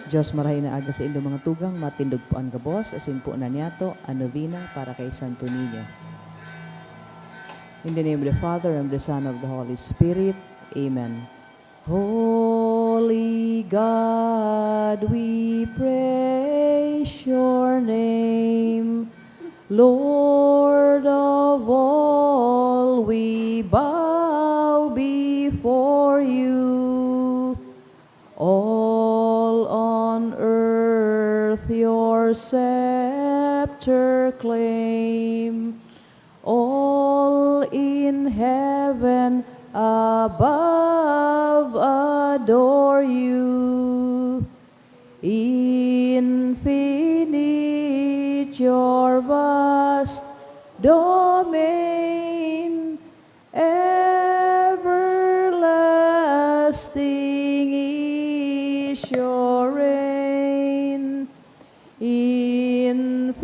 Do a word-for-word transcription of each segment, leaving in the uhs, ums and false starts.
Dios, marahay na aga saindo mga tugang, matindog po an gabos, asin po na niyato an novena para kay Santo Niño. In the name of the Father, and of the Son, of the Holy Spirit. Amen. Holy God, we praise your name. Lord of all, we bow before you. All on earth your scepter claim. All in heaven above adore you. Infinite your vast domain, everlasting is your reign. Infinite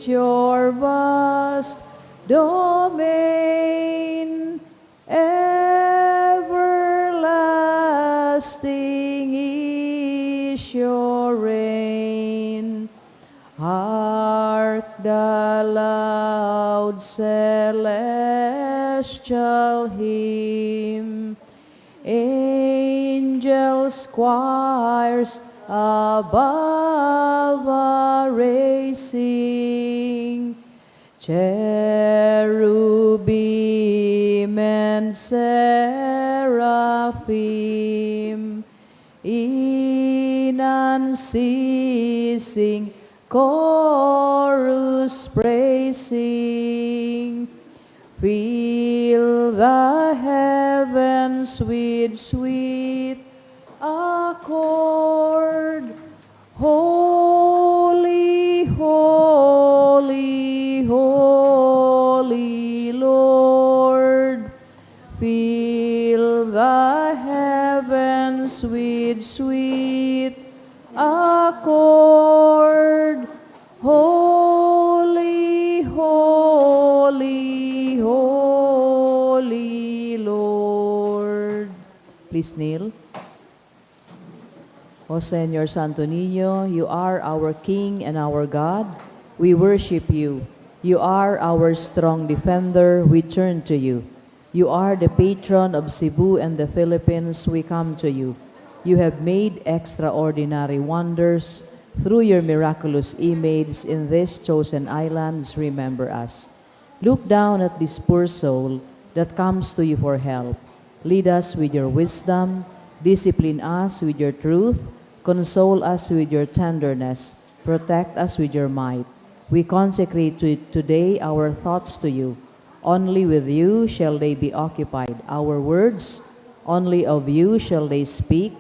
your vast domain, everlasting is your reign. Hark the loud celestial hymn, angels' choirs above are raising, cherubim and seraphim in unceasing chorus praising. Fill the heavens with sweet accord. Holy, holy, holy Lord, fill the heavens with sweet accord. Holy, holy, holy Lord. Please kneel. O Señor Santo Niño, you are our King and our God. We worship you. You are our strong defender. We turn to you. You are the patron of Cebu and the Philippines. We come to you. You have made extraordinary wonders through your miraculous image in these chosen islands. Remember us. Look down at this poor soul that comes to you for help. Lead us with your wisdom, discipline us with your truth, console us with your tenderness, protect us with your might. We consecrate to today our thoughts to you. Only with you shall they be occupied, our words, only of you shall they speak,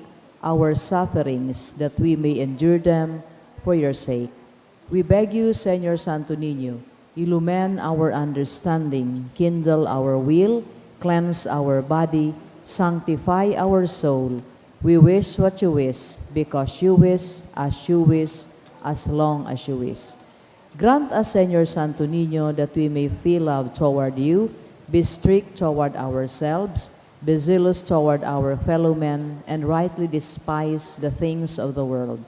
our sufferings, that we may endure them for your sake. We beg you, Señor Santo Niño, illumine our understanding, kindle our will, cleanse our body, sanctify our soul. We wish what you wish, because you wish, as you wish, as long as you wish. Grant us, Señor Santo Niño, that we may feel love toward you, be strict toward ourselves, be zealous toward our fellow men, and rightly despise the things of the world.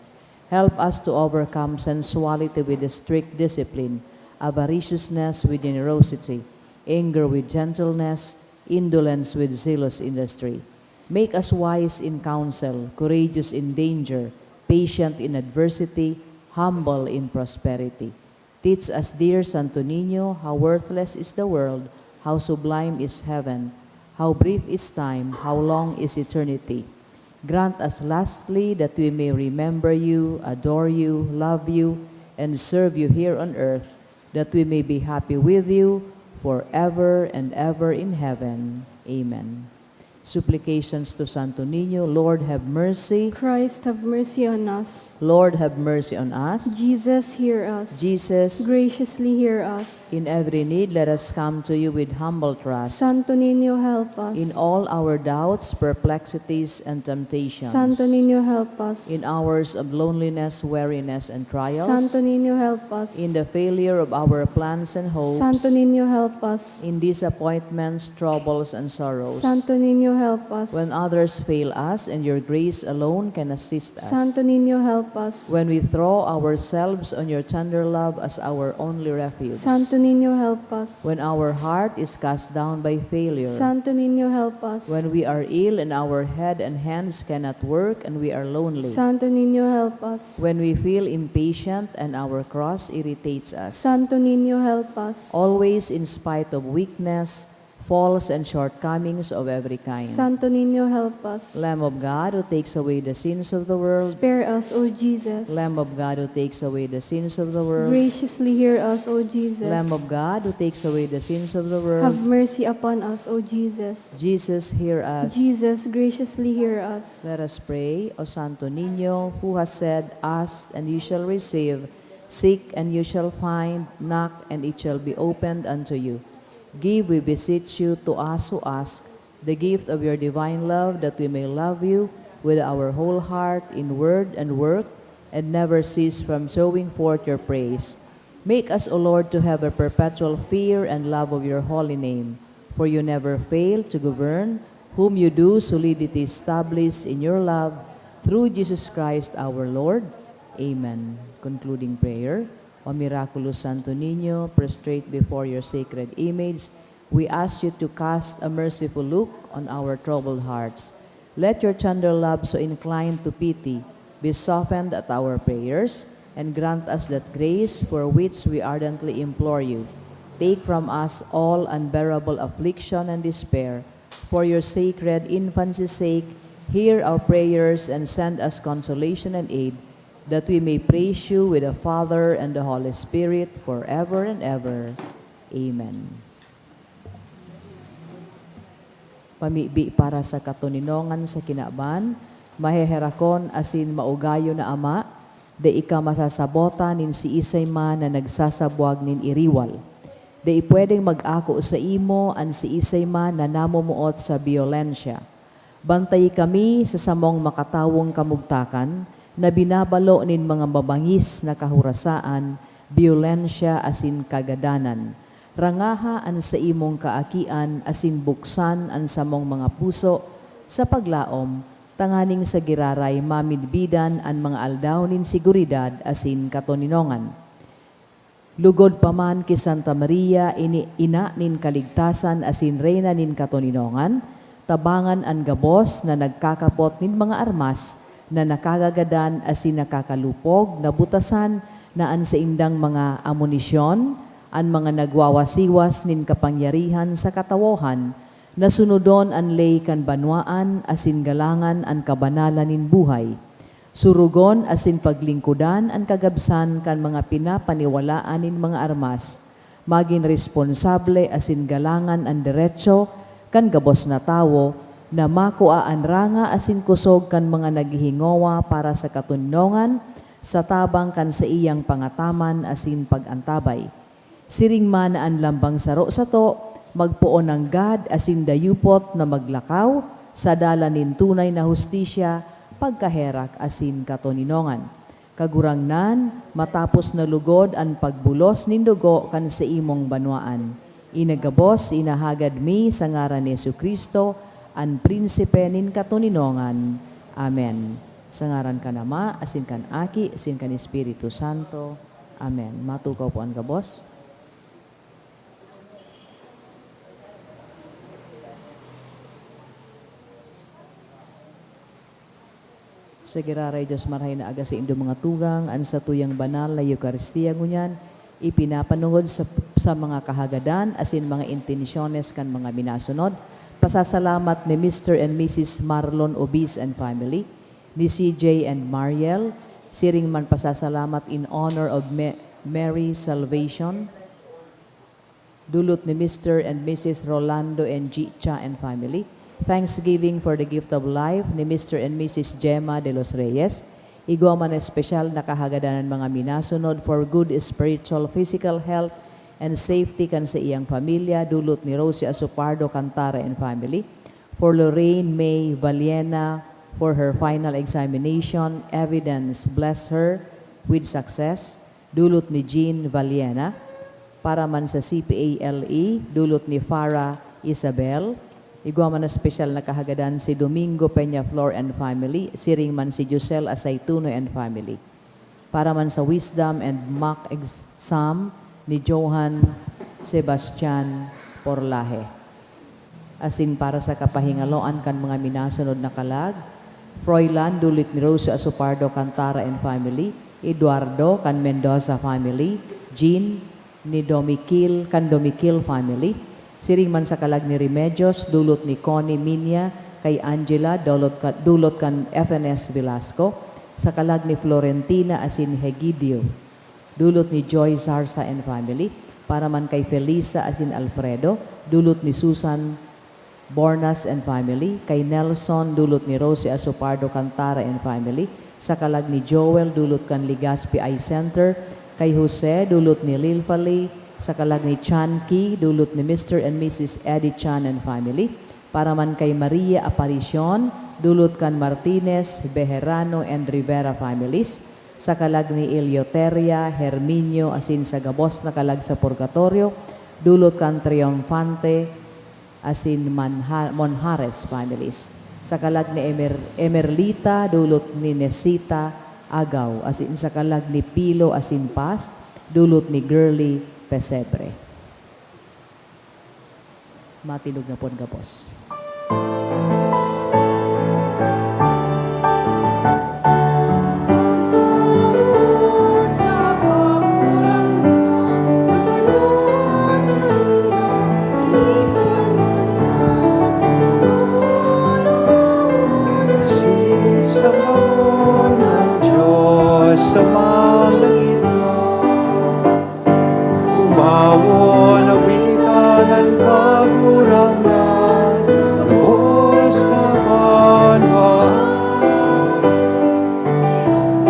Help us to overcome sensuality with strict discipline, avariciousness with generosity, anger with gentleness, indolence with zealous industry. Make us wise in counsel, courageous in danger, patient in adversity, humble in prosperity. Teach us, dear Santo Niño, how worthless is the world, how sublime is heaven, how brief is time, how long is eternity. Grant us lastly that we may remember you, adore you, love you, and serve you here on earth, that we may be happy with you forever and ever in heaven. Amen. Supplications to Santo Niño. Lord, have mercy. Christ, have mercy on us. Lord, have mercy on us. Jesus, hear us. Jesus, graciously hear us. In every need, let us come to you with humble trust. Santo Niño, help us. In all our doubts, perplexities, and temptations. Santo Niño, help us. In hours of loneliness, weariness, and trials. Santo Niño, help us. In the failure of our plans and hopes. Santo Niño, help us. In disappointments, troubles, and sorrows. Santo Niño, Help us. When others fail us, and your grace alone can assist us. Santo Niño, help us. When we throw ourselves on your tender love as our only refuge. Santo Niño, help us. When our heart is cast down by failure. Santo Niño, help us. When we are ill and our head and hands cannot work and we are lonely. Santo Niño, help us. When we feel impatient and our cross irritates us. Santo Niño, help us. Always in spite of weakness, faults, and shortcomings of every kind. Santo Niño, help us. Lamb of God who takes away the sins of the world. Spare us, O Jesus. Lamb of God who takes away the sins of the world. Graciously hear us, O Jesus. Lamb of God who takes away the sins of the world. Have mercy upon us, O Jesus. Jesus, hear us. Jesus, graciously hear us. Let us pray. O Santo Niño, who has said, "Ask and you shall receive, seek and you shall find, knock and it shall be opened unto you." Give, we beseech you, to us who ask, the gift of your divine love, that we may love you with our whole heart, in word and work, and never cease from showing forth your praise. Make us, O Lord, to have a perpetual fear and love of your holy name, for you never fail to govern whom you do solidly establish in your love, through Jesus Christ our Lord. Amen. Concluding prayer. O miraculous Santo Niño, prostrate before your sacred image, we ask you to cast a merciful look on our troubled hearts. Let your tender love, so inclined to pity, be softened at our prayers, and grant us that grace for which we ardently implore you. Take from us all unbearable affliction and despair. For your sacred infancy's sake, hear our prayers and send us consolation and aid, that we may praise you with the Father and the Holy Spirit forever and ever. Amen. Pamibi para sa katoninongan sa kinaban, maheherakon asin maugayon na Ama, dai ka masasabota nin siisay man na nagsasabwag nin iriwal. Dai pwedeng mag-ako saimo an siisay man na namomoot sa byolensya. Bantayi kami sa samong makatawong kamugtakan na binabalo nin mga mabangis na kahorasaan, byolensya asin kagadanan. Rangaha an saimong kaakian asin buksan an samong mga puso sa paglaom, tanganing sa giraray mamidbidan an mga aldaw nin seguridad asin katoninongan. Lugod pa man ki Santa Maria, ini, ina nin kaligtasan asin reyna nin katoninongan, tabangan an gabos na nagkakapot nin mga armas na nakagagadan asin nakakalupog na butasan na an saindang mga amunisyon, an mga nagwawasiwas nin kapangyarihan sa katawohan, na sunodon an ley kan banwaan asin galangan an kabanalan nin buhay. Surugon asin paglingkodan an kagabsan kan mga pinapaniwalaan nin mga armas, magin responsable asin galangan an deretso kan gabos na tawo na makua an ranga asin kusog kan mga naghihingowa para sa katoninongan sa tabang kan saiyang pangataman asin pag-antabay. Siring man na an lambang saro sato magpoon nanggad asin dayupot na maglakaw sa dalan nin tunay na hustisya, pagkaherak asin katoninongan. Kagurangnan, matapos na lugod an pagbulos nin dugo kan saimong banwaan, ini gabos inahagad mi sa ngaran ni Jesu-Cristo, an Prinsipe nin katoninongan. Amen. Sa ngaran kan Ama, asin kan Aki, asin kan Espiritu Santo. Amen. Matukaw po an gabos. Sa giraray Dios marahay na aga saindo mga tugang, an satuyang banal na Eukaristia ngunyan, ipinapanongod sa, sa mga kahagadan asin mga intensyones kan mga minasunod. Pasasalamat ni Mister and Missus Marlon Obis and family, ni C J and Mariel, siring man pasasalamat in honor of Ma-, Mary Salvation, dulot ni Mister and Missus Rolando and Chicha and family. Thanksgiving for the gift of life ni Mister and Missus Gemma de los Reyes. Igwa man espesyal na kahagadan an mga minasunod for good spiritual, physical health, and safety kan saiyang pamilya, dulot ni Rosie Asopardo Cantara and family. For Lorraine May Valiena, for her final examination, evidence, bless her with success. Dulot ni Jean Valiena. Para man sa C P A L E, dulot ni Farah Isabel. Igwa man na espesyal na kahagadan si Domingo Peñaflor and family, siring man si Josel Asaytuno and family. Para man sa Wisdom and mock exam ni Johan Sebastian Porlahe. Asin para sa kapahingaloan kan mga minasunod na kalag, Froilan, dulot ni Rosie Asopardo Cantara and family, Eduardo kan Mendoza family, Jean ni Domikil kan Domikil family, siring man sa kalag ni Remedios, dulot ni Connie Minia, kay Angela, dulot ka-, dulot kan F N S Velasco, sa kalag ni Florentina asin Hegidio, dulot ni Joy Zarza and family, para man kay Felisa asin Alfredo, dulot ni Susan Bornas and family, kay Nelson, dulot ni Rosie Asopardo Cantara and family, sa kalag ni Joel, dulot kan Legazpi Eye Center, kay Jose, dulot ni Lil Fali, sa kalag ni Chan Ki, dulot ni Mister and Missus Eddie Chan and family, para man kay Maria Aparicion, dulot kan Martinez, Bejerano and Rivera families, sa kalag ni Eleuteria, Herminio, asin sa gabos na kalag sa purgatorio, dulot kan Triunfante, asin Manha-, Monjares families. Sa kalag ni Emer-, Emerlita, dulot ni Nesita Agaw, asin sa kalag ni Pilo asin Paz, dulot ni Girly Pesebre. Matinog na pon gabos. Asin sa mga Diyos sa mga langit, umawon, awitan an Kagurangnan, lubos na banwaan.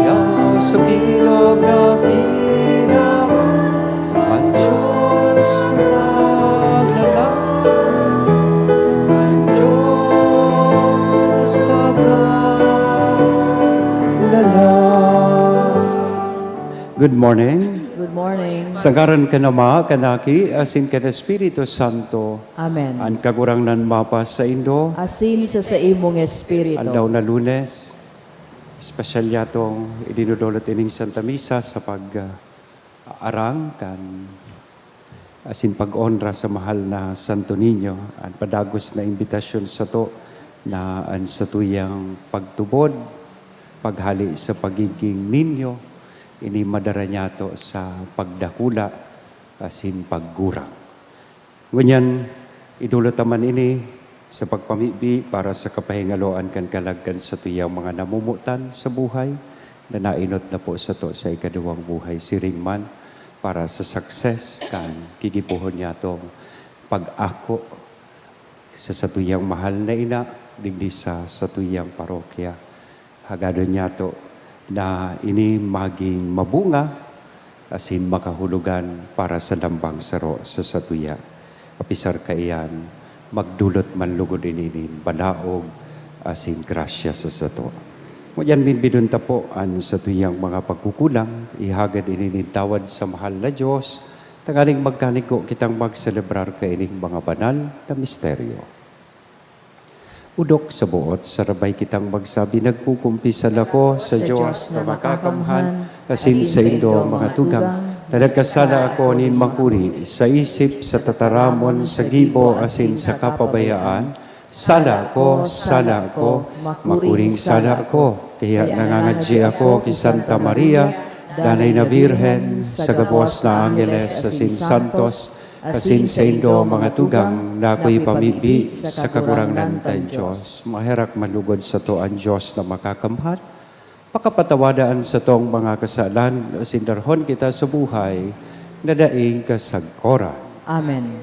Yaw sa bilog na kinaban, an Diyos naglalang, an Diyos naglalang. Good morning. Good morning. Sa ngaran kan Ama, kan Aki, asin kan Espiritu Santo. Amen. An Kagurangnan mapasaindo. Asin sa saimong espiritu. Aldaw na Lunes, espesyal niyatong idinudulot ining Santa Misa sa pag, ah, arang kan asin pag-onra sa mahal na Santo Niño. An padagos na imbitasyon sato na an satuyang pagtubod, paghale sa pagiging ninyo, ini madara niyato sa pagdakula asin paggurang. Ngunyan, idulot ta man ini sa pagpamibi para sa kapahingaloan kan kalag kan satuyang mga namumutan sa buhay na nainot na po sato sa ikaduwang buhay, siring man para sa success kan gigibohon niyatong pag-ako sa satuyang mahal na ina digdi sa satuyang parokya. Hagadon niyato na ini magin mabunga asin makahulogan para sa lambang saro sa satuya. Apisar kaiyan, magdulot man lugod ini nin balaog asin grasya sa sato. Ngunyan, binbidon ta po an satuyang mga pagkukulang, ihagad ini nin tawad sa mahal na Dios, tanganing magkanigo kitang magselebrar kaining mga banal na misteryo. Odok sa boot, sarabay kitang magsabi, "Nagkukumpisal ako sa Dios na makakamhan, asin saindo, mga tugang, na nagkasala ako nin makuri sa isip, sa tataramon, sa gibo, asin sa kapabayaan. Sala ako, sala ako, makuring sala ako. Kaya nangangadyi ako ki Santa Maria, Danay na Birhen, sa gabos na angeles asin santos, asin saindo, mga tugang, na ako'y pamibi sa Kagurangnan tang Dios." Maherak man lugod sato an Dios na makakamhan, pakapatawada an satong mga kasalan, asin darhon kita sa buhay na daing kasagkoran. Amen.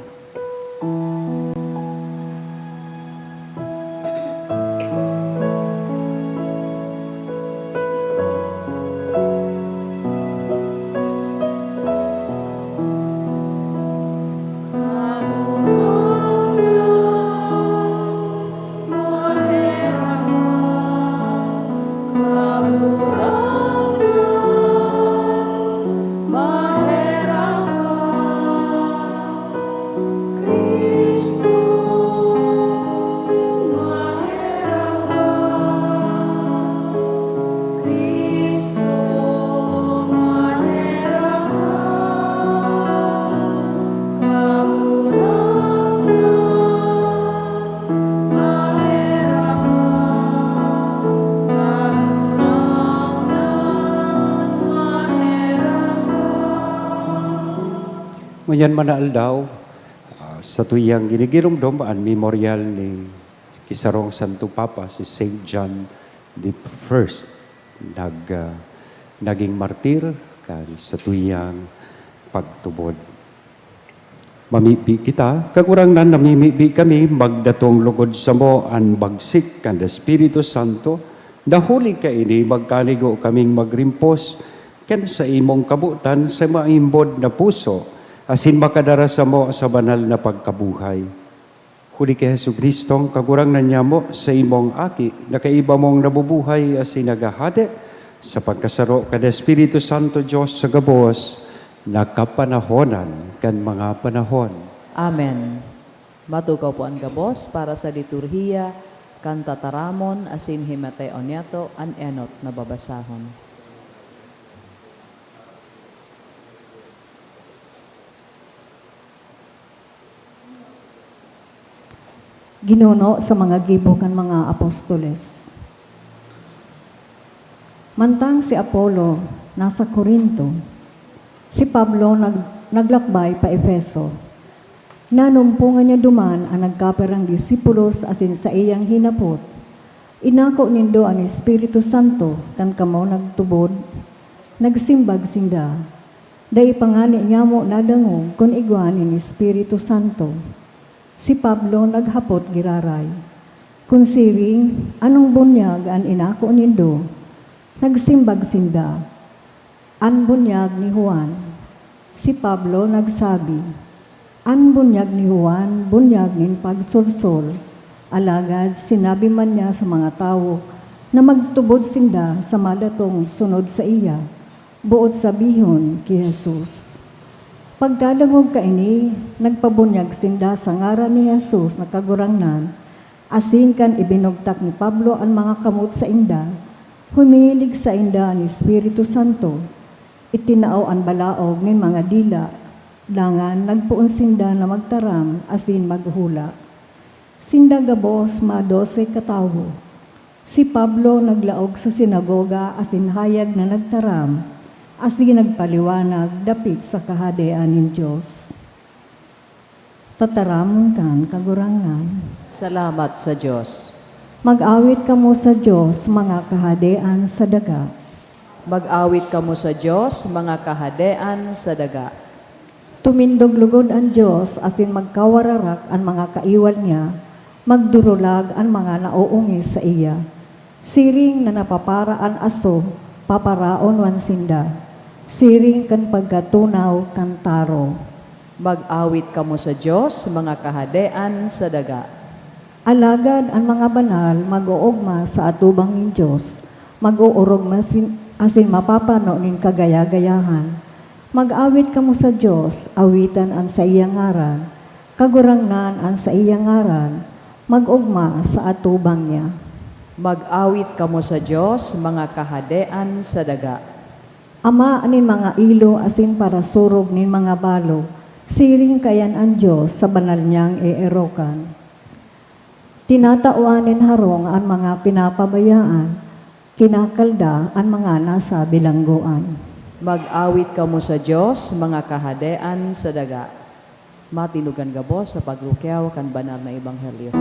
Ngunyan man na aldaw, ah, satuyang ginigiromdom an memoryal ni kisarong Santo Papa, si Saint John the First. Nag-, ah, naging martir kan satuyang pagtubod. Mamibi kita, Kagurangnan, namimibi kami, magdatong logod samo an bagsik kan Espiritu Santo, na huli kaini magkanigo kaming magrimpos kan saimong kabotan sa maimbod na puso, asin makadara samo sa banal na pagkabuhay. Huli ki Jesu-Cristong Kagurangnan nyamo, saimong Aki, na kaiba mong nabubuhay asin naghahade sa pagkasaro kan Espiritu Santo, Dios sa gabos na kapanahonan kan mga panahon. Amen. Matukaw po an gabos para sa liturhiya kan tataramon asin himateon niyato an enot na babasahon. Ginuno sa mga gibo kan mga apostoles. Mantang si Apollo nasa Corinto, si Pablo nag-, naglakbay pa Efeso. Nanumpongan niya duman an nagkapirang disipulos asin saiyang hinapot, "Inako nindo an Espiritu Santo kan kamo nagtubod?" Nagsimbag sinda, "Dai pa ngani nyamo nadangog kun igwa nin Espiritu Santo." Si Pablo naghapot giraray, "Kun siring, anong bunyag an inako nindo?" Nagsimbag sinda, "An bunyag ni Juan." Si Pablo nagsabi, "An bunyag ni Juan, bunyag nin pagsolsol." Alagad sinabi man niya sa mga tawo na magtubod sinda sa madatong sunod saiya, boot sabihon, ki Jesus. Pagkadangog kaini, nagpabunyag sinda sa ngaran ni Jesus na Kagurangnan, asin kan ibinugtak ni Pablo an mga kamot sainda, humihilig sainda an Espiritu Santo. Itinao an balaog nin mga dila, dangan nagpoon sinda na magtaram asin maghula. Sinda gabos madose katawo. Si Pablo naglaog sa sinagoga asin hayag na nagtaram asin nagpaliwanag dapit sa Kahadean nin Dios. Tataramon kan Kagurangnan. Salamat sa Dios. Mag-awit kamo sa Dios, mga kahadean sa daga. Mag-awit kamo sa Dios, mga kahadean sa daga. Tumindog logod an Dios asin magkawararak an mga kaiwal niya, magdurulag an mga naoongis saiya. Siring na napapara an aso, paparaon man sinda, siring kan pagkatunaw kan taro. Mag-awit kamo sa Dios, mga kahadean sa daga. Alagad an mga banal mag-oogma sa atubang nin Dios, mag-oorog masin-, asin mapapano nin kagaya-gayahan. Mag-awit kamo sa Dios, awitan an saiyang ngaran. Kagurangnan an saiyang ngaran, mag-ogma sa atubang niya. Mag-awit kamo sa Dios, mga kahadean sa daga. Ama nin mga ilo asin parasurog nin mga balo, siring kaiyan an Dios sa banal niyang eerokan. Tinatawan nin harong an mga pinapabayaan, kinakalda an mga nasa bilanggoan. Mag-awit kamo sa Dios, mga kahadean sa daga. Matinugan gabos sa pagrukyaw kan banal na ebanghelyo.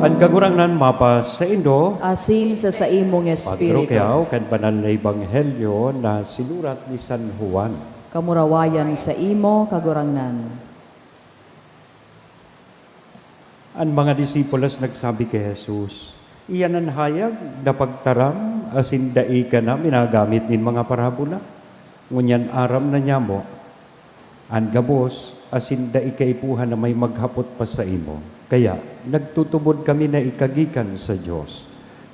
An Kagurangnan mapasaindo. Asin sa saimong espiritu. Pagrukyaw kan banal na ebanghelyo na sinurat ni San Juan. Kamurawayan saimo, Kagurangnan. An mga disipulos nagsabi ki Jesus, "Iyan an hayag na pagtaram asin dai ka na minagamit nin mga parabola. Ngunyan aram na nyamo an gabos asin dai kaipuhan na may maghapot pa saimo. Kaya nagtutubod kami na ika gikan sa Dios."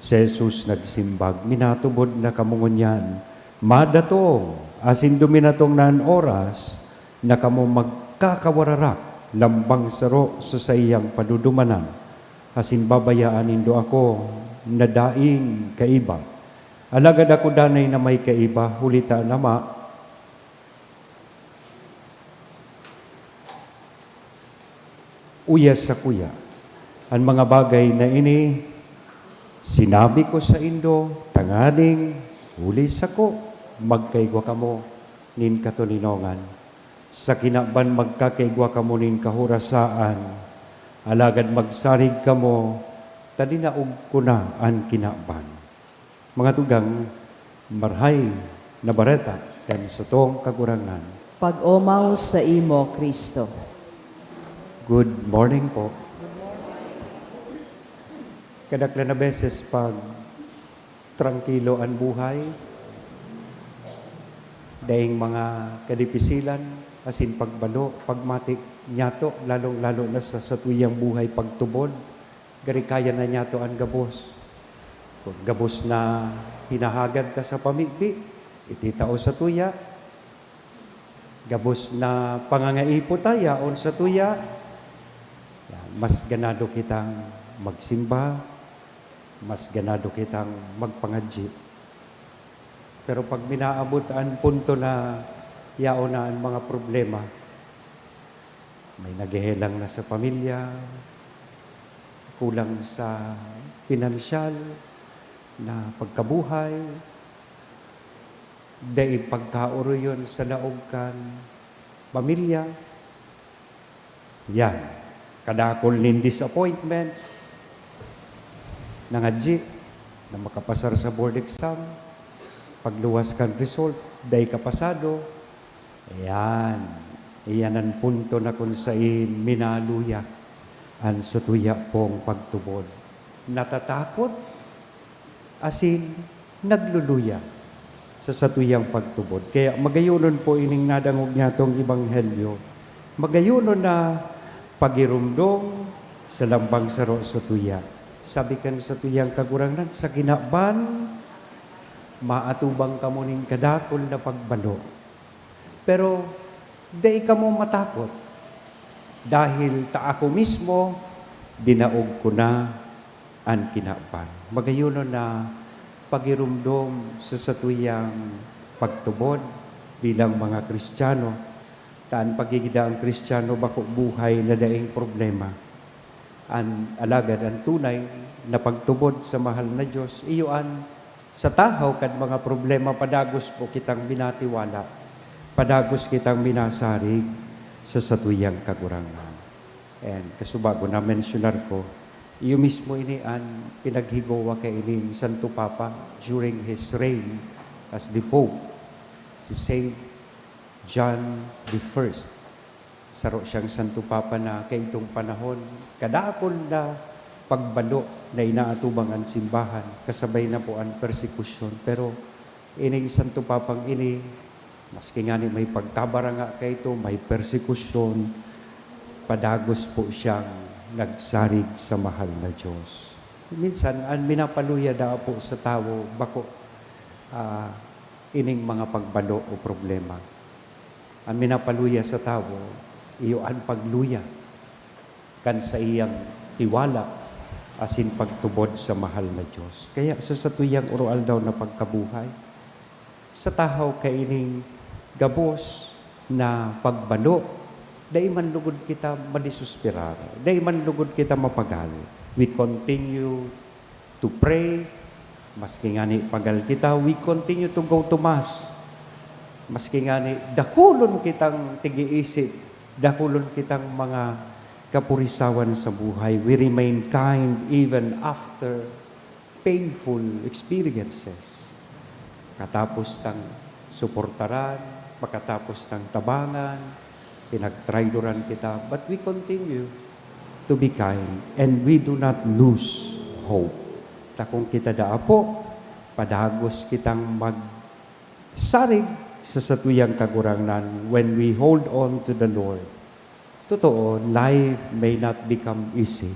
Si Jesus nagsimbag, "Minatubod na kamo ngunyan. Madatong asin duminatong na an oras na kamo magkakawararak lambang saro sa saiyang padudumanan, asin babayaan nindo ako na daing kaiba. Alagad ako danay na may kaiba, huli ta an Ama, uya sakuya. An mga bagay na ini sinabi ko saindo tanganing huli sako magkaigwa kamo nin katoninongan. Sa kinaban magkakaigwa kamo nin kahorasaan, alagad magsarig kamo ta dinaog ko na an kinaban. Mga tugang, Marahay na Bareta kan satong Kagurangnan. Pag-omaw saimo, Cristo. Good morning po. Kadaklan na beses pag trangkilo an buhay, daing mga kadipisilan, asin pagbalo, pagmati niyato, lalong-lalo na sa satuyang buhay pagtubod, gari kaya na niyato an gabos. Kun gabos na hinahagad ta sa pamibi, iti tao satuya. Gabos na pangangaipo ta yaon satuya. Yan, mas ganado kitang magsimba, mas ganado kitang magpangadyi. Pero pag minaabot an punto na yaon na an mga problema, may naghehelang na sa pamilya, kulang sa pinansyal na pagkabuhay, dai pagkaoroyon sa laog kan pamilya. Yan. Kadakul nin disappointments. Nangadyi na makapasar sa board exam. Pagluwas kan result, dai ka pasado. Ayan. Iyan an punto na kun sain minaluya an satuya pong pagtubod. Natatakot asin nagluluya sa satuyang pagtubod. Kaya magayonon po ining nadangog nyatong ebanghelyo. Magayonon na pagiromdom sa lambang saro satuya. Sabi kan satuyang Kagurangnan, sa kinaban, maatubang kamo nin kadakul na pagbalo. Pero dai kamo matakot, dahil ta ako mismo, dinaog ko na an kinaban. Magayonon na pagiromdom sa satuyang pagtubod bilang mga Kristiyano, ta an pagigin daang Kristiyano bako buhay na daing problema. An, alagad an tunay na pagtubod sa mahal na Diyos, iyo an sa tahaw kan mga problema, padagos po kitang minatiwala, padagos kitang minasarig sa satuyang Kagurangnan. And kasubago na-mensionar ko, iyo mismo ini an pinaghigowa kaini ni Santo Papa during his reign as the Pope, si Saint John the First. Saro siyang Santo Papa na kaidtong panahon, kadakul na pagbalo na inaatubang an simbahan, kasabay na po an persekusyon. Pero ining Santo Papang ini, maski ngani may pagkabaranga kaito, may persekusyon, padagos po siyang nagsarig sa mahal na Diyos. Minsan, an minapaluya daa po sa tawo, bako, ah, ining mga pagbalo o problema. An minapaluya sa tawo, iyo an pagluya kan saiyang tiwala asin pagtubod sa mahal na Diyos. Kaya sa satuyang oroaldaw na pagkabuhay, sa tahaw kaining gabos na pagbalo, dai man lugod kita madesesperar, dai man lugod kita mapagal. We continue to pray, maski ngani pagal kita, we continue to go to Mass. Maski ngani dakulon kitang tigi-isip, dakulon kitang mga kapurisawan sa buhay, we remain kind even after painful experiences. Makatapos tang suportaran, makatapos tang tabangan, pinagtraydoran kita, but we continue to be kind and we do not lose hope. Ta kun kita daa po, padagos kitang magsarig sa satuyang Kagurangnan when we hold on to the Lord. Totoo, life may not become easy,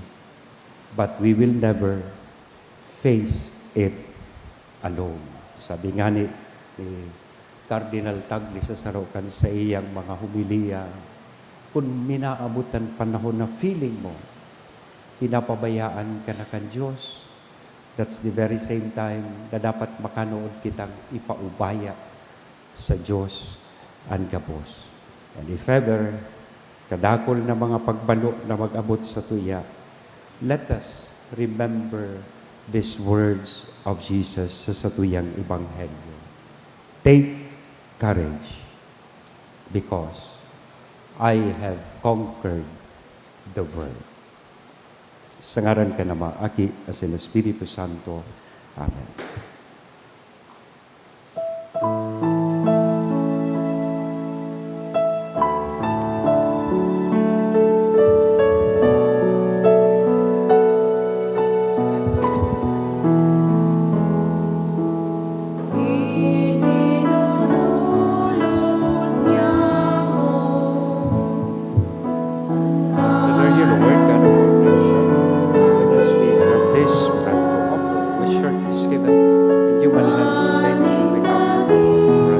but we will never face it alone. Sabi ngani ni Cardinal Tagle sa saro kan saiyang mga homilya, Kun minaabot an panahon na feeling mo, pinapabayaan ka na kan Diyos, that's the very same time na dapat makanood kitang ipaubaya sa Diyos an gabos. And if ever, kadakul na mga pagbalo na mag-abot sa tuya, let us remember these words of Jesus sa satuyang Ebanghelyo. Take courage, because I have conquered the world. Sa ngaran kan Ama, Aki, asin Espiritu Santo. Amen. Consider you, Lord, God of all creation, even as we have this bread to offer, which your is given in human hands, and may we become bread.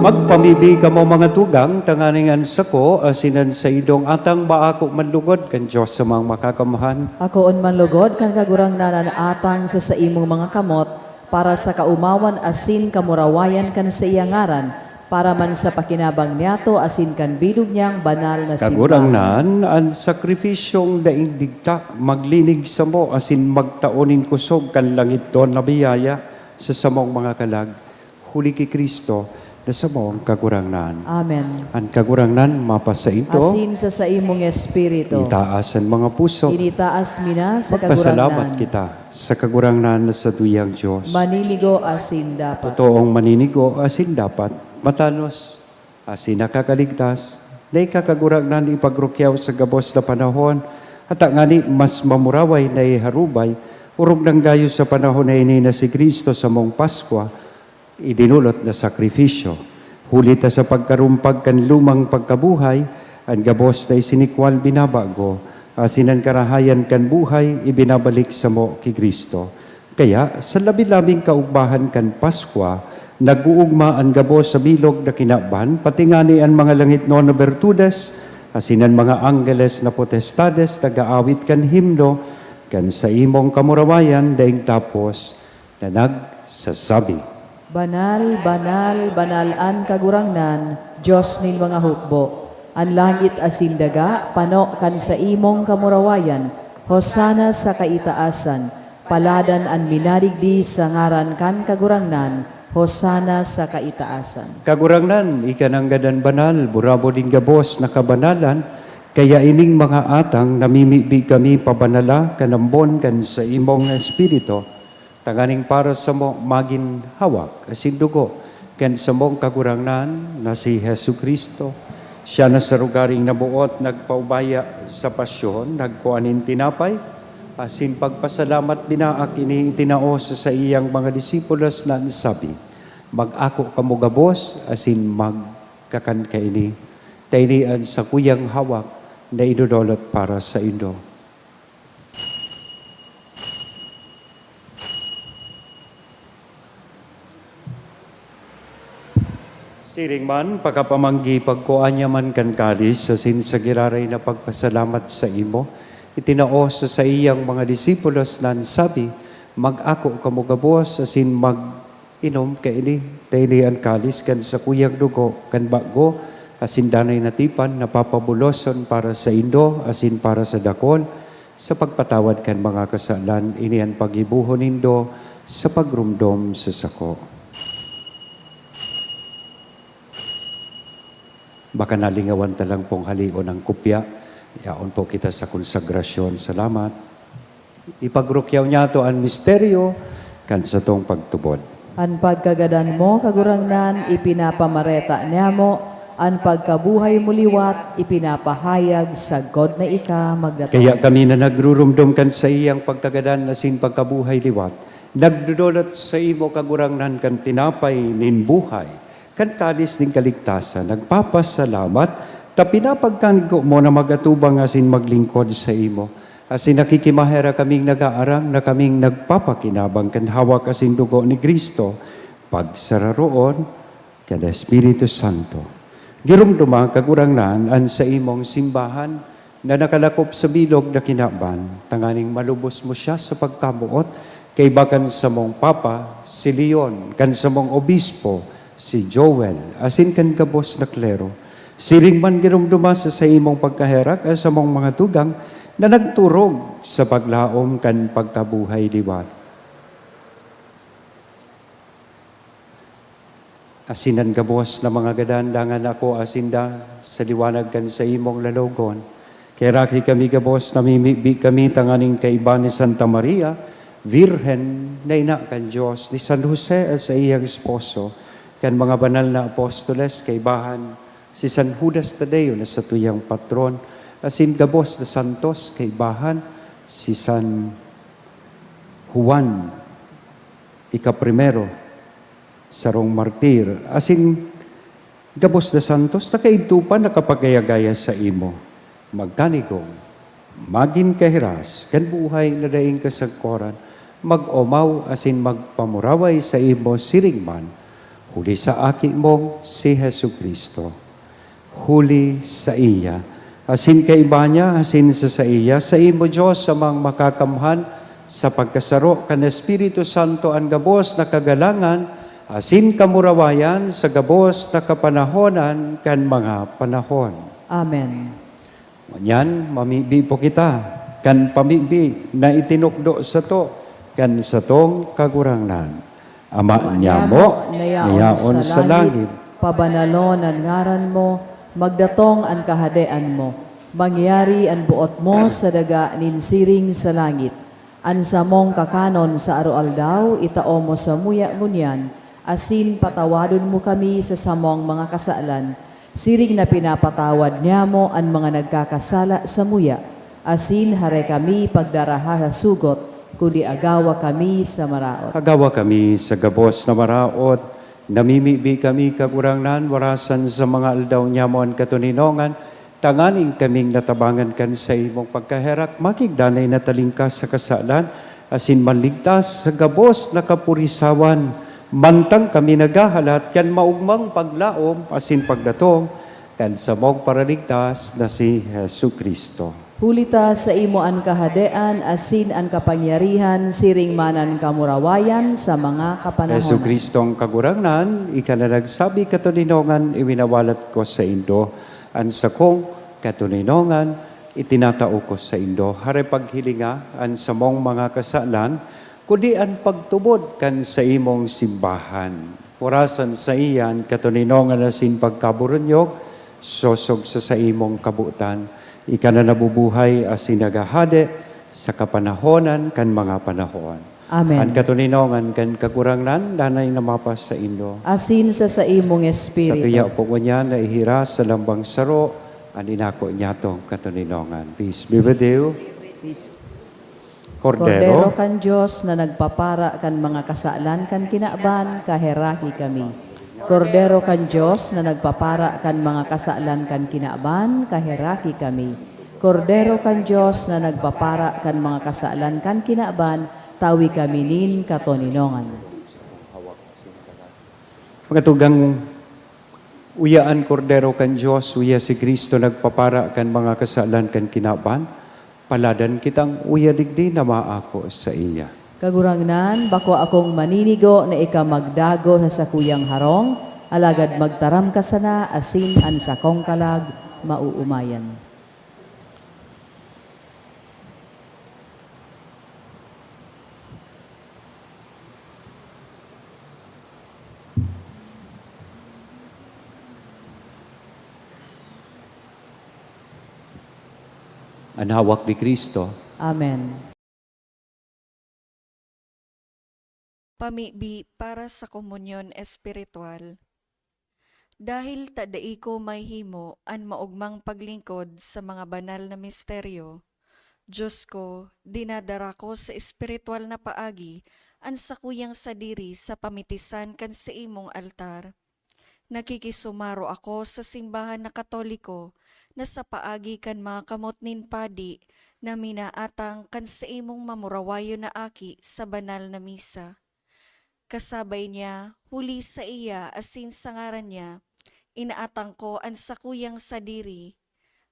Magpamibi kamo, mga tugang, tanganing an sako asin an saindong atang maako man lugod kan Dios Amang Makakamhan. Akoon man lugod kan Kagurangnan an atang sa saimong mga kamot, para sa kaomawan asin kamurawayan kan saiyang ngaran, para man sa pakinabang niyato asin kan bilog niyang banal na simbahan. Kagurangnan, an sakripisyong daing digta maglinig samo asin magtao nin kosog kan langitnon na biyaya sa samong mga kalag, huli ki Cristo na samong Kagurangnan. Amen. An Kagurangnan mapasaindo. Asin sa saimong espiritu. Itaas an mga puso. Initaas mi na sa Kagurangnan. Magpasalamat kita sa Kagurangnan na satuyang Dios. Maninigo asin dapat. Totoong maninigo asin dapat, matanos asin nakakaligtas, na ika, Kagurangnan, ipagrukyaw sa gabos na panahon, ata ngani mas mamuraway na iharubay, orog nang gayo sa panahon na ini na si Cristo samong Paskwa, idinolot na sakrifisyo. Huli ta sa pagkarumpag kan lumang pagkabuhay, an gabos na isinikwal binabago, asin an karahayan kan buhay ibinabalik samo ki Cristo. Kaya, sa labi-labing kaugmahan kan Paskwa, nag-oogma an gabos sa bilog na kinaban, pati ngani an mga langitnon na bertudes, asin an mga anggeles na potestades nag-aawit kan himno kan saimong kamurawayan daing tapos na nagsasabi, "Banal, banal, banal an Kagurangnan, Dios nin mga hukbo. An langit asin daga pano kan saimong kamurawayan. Hosana sa kaitaasan. Paladan an minadigdi sa ngaran kan Kagurangnan. Hosana sa kaitaasan." Kagurangnan, ika nanggad an banal, burabod nin gabos na kabanalan, kaya ining mga atang namimibi kami pabanala kan ambon kan saimong Espiritu, tanganing para samo magin hawak asin dugo kan samong Kagurangnan na si Jesu-Cristo. Siya na sa rogaring naboot nagpaubaya sa pasyon, nagkua nin tinapay, asin pagpasalamat binaak ini itinao sa saiyang mga disipulos na nagsabi, "Mag-ako kamo gabos asin magkakan kaini. Ta ini an sakuyang hawak na idodolot para saindo." Siring man, pakapamanggi, pagkua niya man kan kalis, asin sa giraray na pagpasalamat saimo, itinao sa saiyang mga disipulos na nagsabi, "Mag-ako kamo gabos asin mag-inom kaini. Ta ini an kalis kan sakuyang dugo kan bago asin danay na tipan na papabuloson para saindo asin para sa dakul sa pagpatawad kan mga kasalan. Ini an paggibohon nindo sa pagromdom sa sako." Baka nalingawan ta lang pong haleon ang kopya. Yaon po kita sa konsagrasyon. Salamat. Ipagrukyaw niyato an misteryo kan satong pagtubod. An pagkagadan mo, Kagurangnan, ipinapamareta niamo, an pagkabuhay mo liwat ipinapahayag sagkod na ika magdatong. Kaya kami na nagrurumdom kan saiyang pagkagadan asin pagkabuhay liwat, nagdodolot saimo, Kagurangnan, kan tinapay nin buhay, kan kalis nin kaligtasan, nagpapasalamat ta pinapagkanigo mo na mag-atubang asin maglingkod saimo. Asin nakikimaherak kaming nagaarang na kaming nagpapakinabang kan hawak asin dugo ni Cristo, pagsararoon kan Espiritu Santo. Giromdoma, Kagurangnan, an saimong simbahan na nakalakop sa bilog na kinaban, tanganing malubos mo siya sa pagkaboot, kaiba kan samong Papa, si Leon, kan samong Obispo, si Joel, asin kan gabos na klero. Siring man giromdoma sa saimong pagkaherak an samong mga tugang na nagturog sa paglaom kan pagkabuhay liwat. Asin an gabos na mga gadan, dangan ako asinda sa liwanag kan saimong lalogon. Kaheraki kami gabos, namimibi kami tanganing kaiba ni Santa Maria, Birhen na ina kan Dios, ni San Jose an saiyang esposo, kan mga banal na apostoles, kaibahan si San Judas Tadeo na satuyang patron, asin gabos na santos, kaibahan si San Juan Ikaprimero, sarong martir, asin gabos na santos na kaidto pa nakapagaya-gaya saimo. Magkanigong, magin kahiras kan buhay na daing kasagkoran, mag-omaw asin magpamuraway saimo siring man, huli sa Aki mong si Jesu-Cristo. Huli saiya, asin kaiba niya, asin sa saiya, saimo, Dios, Amang Makakamhan, sa pagkasaro kan Espiritu Santo, an gabos na kagalangan asin kamurawayan sa gabos na kapanahonan kan mga panahon. Amen. Ngunyan, mamibi po kita kan pamibi na itinukdo sato kan satong Kagurangnan. Ama niamo na yaon sa langit, pabanalon an ngaran mo, magdatong an kahadean mo, mangyari an boot mo sa daga nin siring sa langit. An samong kakanon sa aroaldaw, itao mo samuya ngunyan, asin patawadon mo kami sa samong mga kasalan, siring na pinapatawad niamo an mga nagkakasala samuya, asin hare kami pagdaraha sa sugot, kundi agawa kami sa maraot. Agawa kami sa gabos na maraot, namimibi kami, Kagurangnan, warasan sa mga aldaw niamo an katoninongan, tanganing kaming natabangan kan saimong pagkaherak, makigdanay na talingkas sa kasalan, asin manligtas sa gabos na kapurisawan, mantang kami naghahalat kan maogmang paglaom asin pagdatong kan samong Paraligtas na si Jesu-Cristo. Huli ta saimo an kahadean asin an kapangyarihan siring man an kamurawayan sa mga kapanahonan. Jesu-Cristong Kagurangnan, ika na nagsabi, "Katoninongan iwinawalat ko saindo, an sakong katoninongan itinatao ko saindo." Hare paghilinga an samong mga kasalan, kundi an pagtubod kan saimong simbahan. Orasan saiya an katoninongan asin pagkaburunyog, sosog sa saimong kabotan. Ika na nabubuhay asin naghahade sa kapanahonan kan mga panahon. Amen. An katoninongan kan Kagurangnan danay na mapasaindo. Asin sa saimong espiritu. Satuya po ngunyan na ihiras sa lambang saro an inako niyatong katoninongan. Peace be with you. Peace. Kordero. Kordero kan Dios na nagpapara kan mga kasalan kan kinaban, kaheraki kami. Kordero kan Dios na nagpapara kan mga kasalan kan kinaban, kaheraki kami. Kordero kan Dios na nagpapara kan mga kasalan kan kinaban, tawi kami nin katoninongan. Mga tugang, uya an Kordero kan Dios, uya si Cristo nagpapara kan mga kasalan kan kinaban. Paladan kitang uya digdi na maako saiya. Kagurangnan, bako akong maninigo na ika magdago sa sakuyang harong, alagad magtaram ka sana asin an sakong kalag maoomayan. An hawak ni Cristo. Amen. Pamibi para sa komunyon espiritual. Dahil ta dai ko mahimo an maogmang paglingkod sa mga banal na misteryo, Diyos ko, dinadara ko sa espiritual na paagi an sakuyang sadiri sa pamitisan kan saimong altar. Nakikisumaro ako sa simbahan na Katoliko na sa paagi kan mga kamot nin padi na minaatang kan saimong mamurawayon na aki sa banal na misa. Kasabay niya, huli saiya asin sa ngaran niya, inaatang ko an sakuyang sadiri.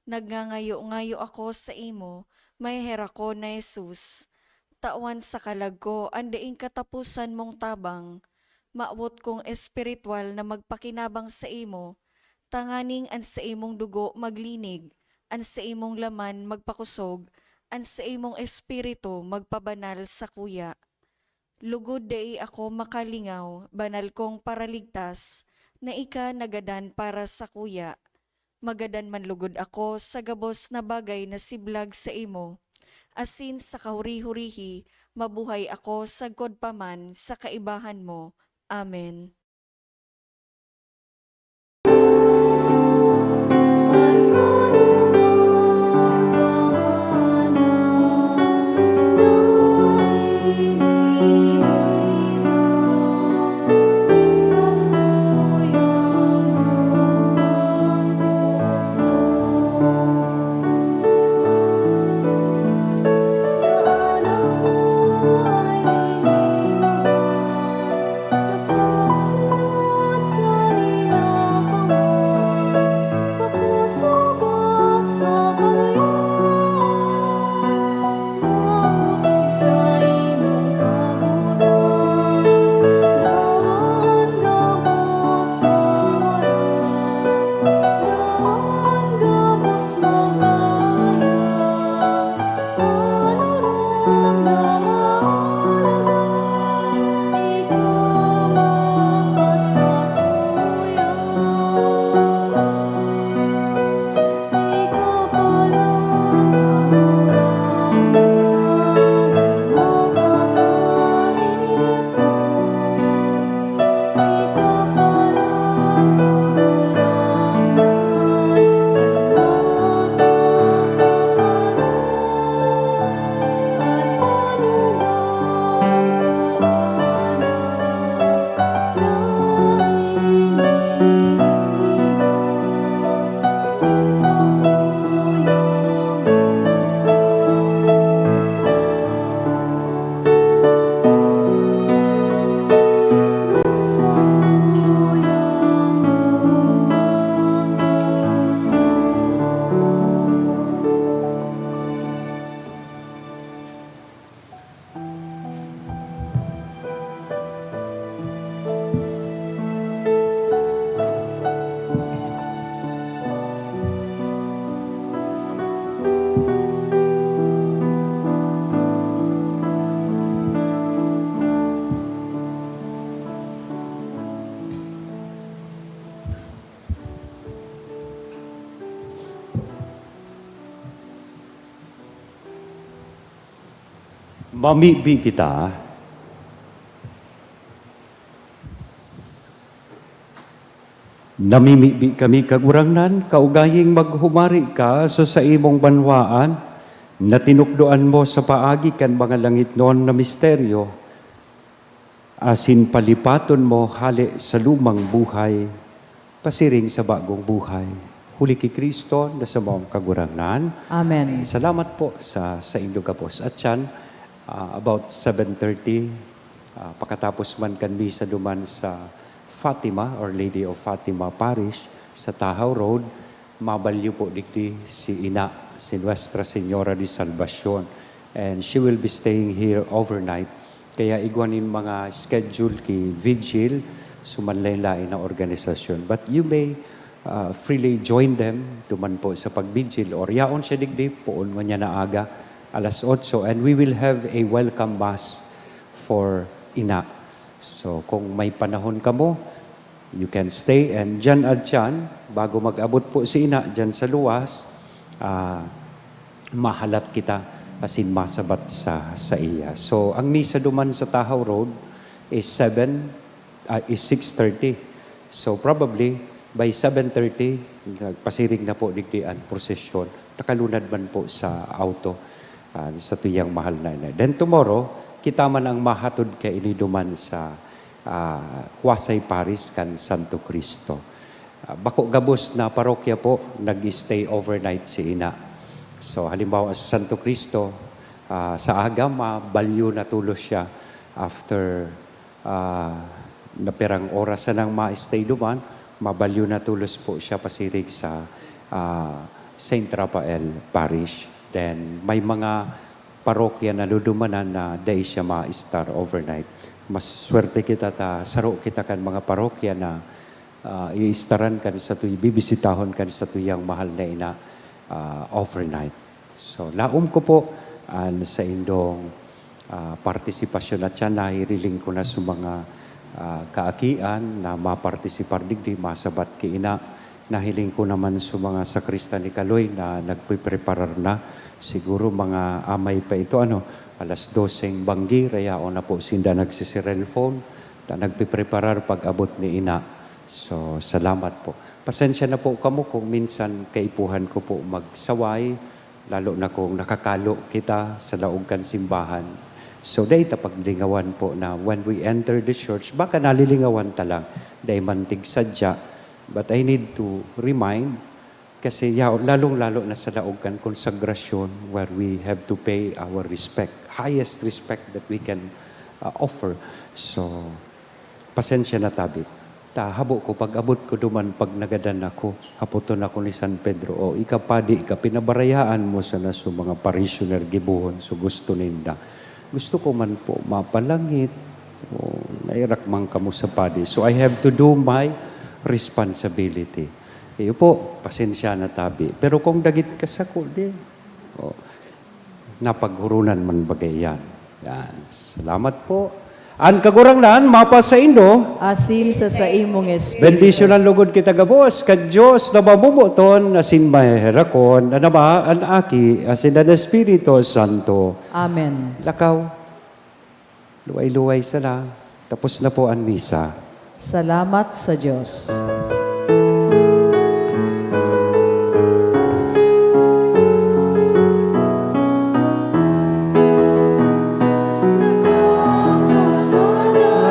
Nagngangayo-ngayo ako saimo, maheherakon na Jesus. Tawan sa kalag ko an daing kataposan mong tabang. Mawot kong espiritual na magpakinabang saimo, tanganing an saimong dugo maglinig, an saimong laman magpakosog, an saimong espiritu magpabanal sakuya. Lugod dai ako makalingaw, banal kong Paraligtas, na ika nagadan para sakuya. Magadan man lugod ako sa gabos na bagay na siblag saimo, asin sa kahuri-hurihi mabuhay ako sagkod pa man sa kaibahan mo. Amen. Mamibi kita. Namimibi kami, Kagurangnan, kaugaying maghumari ka sa saimong banwaan, na tinukdoan mo sa paagi kan mga langitnon na misteryo, asin palipaton mo hale sa lumang buhay pasiring sa bagong buhay. Huli ki Cristo na samong Kagurangnan. Amen. Salamat po sa, sa indo gabos. At yan, ah, about seven thirty, ah, pakatapos man kan misa duman sa Fatima, Our Lady of Fatima Parish, sa Tahaw Road, mabalyo po digdi si Ina, si Nuestra Señora de Salvacion. And she will be staying here overnight. Kaya igwa nin mga schedule ki vigil, so manlain-lain na organisasyon. But you may, ah, freely join them duman po sa pag-vigil. Or yaon siya digdi, poon ngunyan na aga, alas otso. And we will have a welcome mass for Ina. So kung may panahon kamo, you can stay. And dyan at dyan, bago mag-abot po si Ina dyan sa luwas, ah, mahalat kita asin masabat sa, sa iya. So, ang misa duman sa Tahaw Road, is seven, ah, is six thirty. So probably by seven thirty, nagpasiring na po digdi an prosesyon. Nakalunad man po sa auto, ah, satuyang mahal na ina. Then tomorrow, kita man ang mahatod kaini duman sa, ah, Huasay Parish kan Santo Cristo. Ah, bako gabos na parokya po, nag-stay overnight si ina. So halimbawa sa Santo Cristo, ah, sa aga, mabalyo na tulos siya after, ah, na pirang oras sanang ma-stay duman, mabalyo na tulos po siya pasiring sa, ah, Saint Raphael Parish. Then may mga parokya na dudumanan na dai siya ma-star overnight. Mas swerte kita ta saro kita kan mga parokya na, ah, iistaran kan satuy-, bibisitahon kan satuyang mahal na ina, ah, overnight. So laom ko po an saindong, ah, partisipasyon, at siya nahiriling ko na sa mga, ah, kaakian na mapartisipar digdi, masabat ki ina. Nahiling ko naman sa mga sakristan ni Kaloy na nagpipreparar na. Siguro mga amay pa ito, ano, alas doseng banggi, rayaon na po sinda nagsisirelphone, ta nagpipreparar pag-abot ni ina. So, salamat po. Pasensya na po kamo kung minsan kaipuhan ko po magsaway, lalo na kung nakakalo kita sa laog kan simbahan. So, dai ta paglingawan po na when we enter the church, baka nalilingawan ta lang, dai man tig sadya. But I need to remind, kasi ya-, lalong-lalo na sa laog kan konsagrasyon, where we have to pay our respect, highest respect that we can, uh, offer. So, pasensya na tabi. Ta habo ko, pag-abot ko duman, pag nagadan ako, hapoton ako ni San Pedro, "O, ika padi ka, pinabarayaan mo sana sa mga parishioner gibohon sa gusto ninda." Gusto ko man po mapalangit. O, nairak man kamo sa padi. So, I have to do my responsibility. Iyo po, pasensya na tabi. Pero kung dagit ka sako, di, o, napaghurunan man bagay yan. Yan. Salamat po. An Kagurangnan mapasaindo. Asin sa saimong espiritu. Bendisyonan lugod kita gabos kan Dios na mamomoton asin maheherakon, an Ama, an Aki, asin an Espiritu Santo. Amen. Lakaw. Luway-luway sana. Tapos na po an misa. Salamat sa Dios.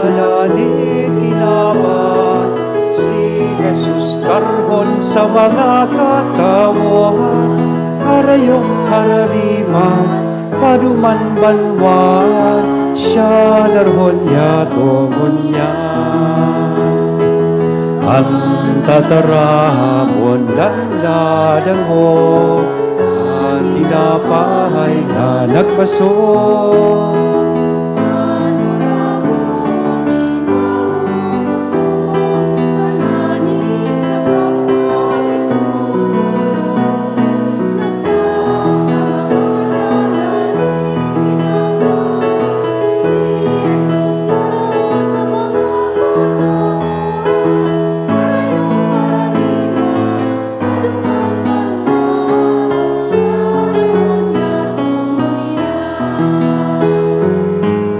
Alani kinaban si Jesus karhon sa mga katawohan, harayong haraniman, paduman banwaan, siya darhon niya tongon niya. An tataramon nandadangog, an tinapay na nagbaso.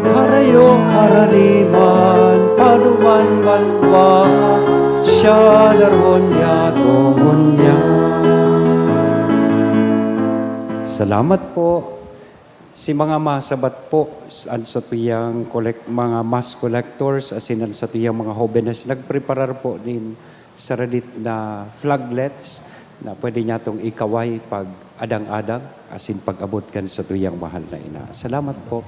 Harayo haraniman, paduman banwa, siya darhon niya tongon niya. Salamat po. Si mga masabat po, s-, an satuyang collect-, mga mass collectors, asin an satuyang mga hobenes, nagpreparar po nin saradit na flaglets na pwede nyatong ikaway pag adang-adang, asin pag-abot kan satuyang mahal na ina. Salamat po.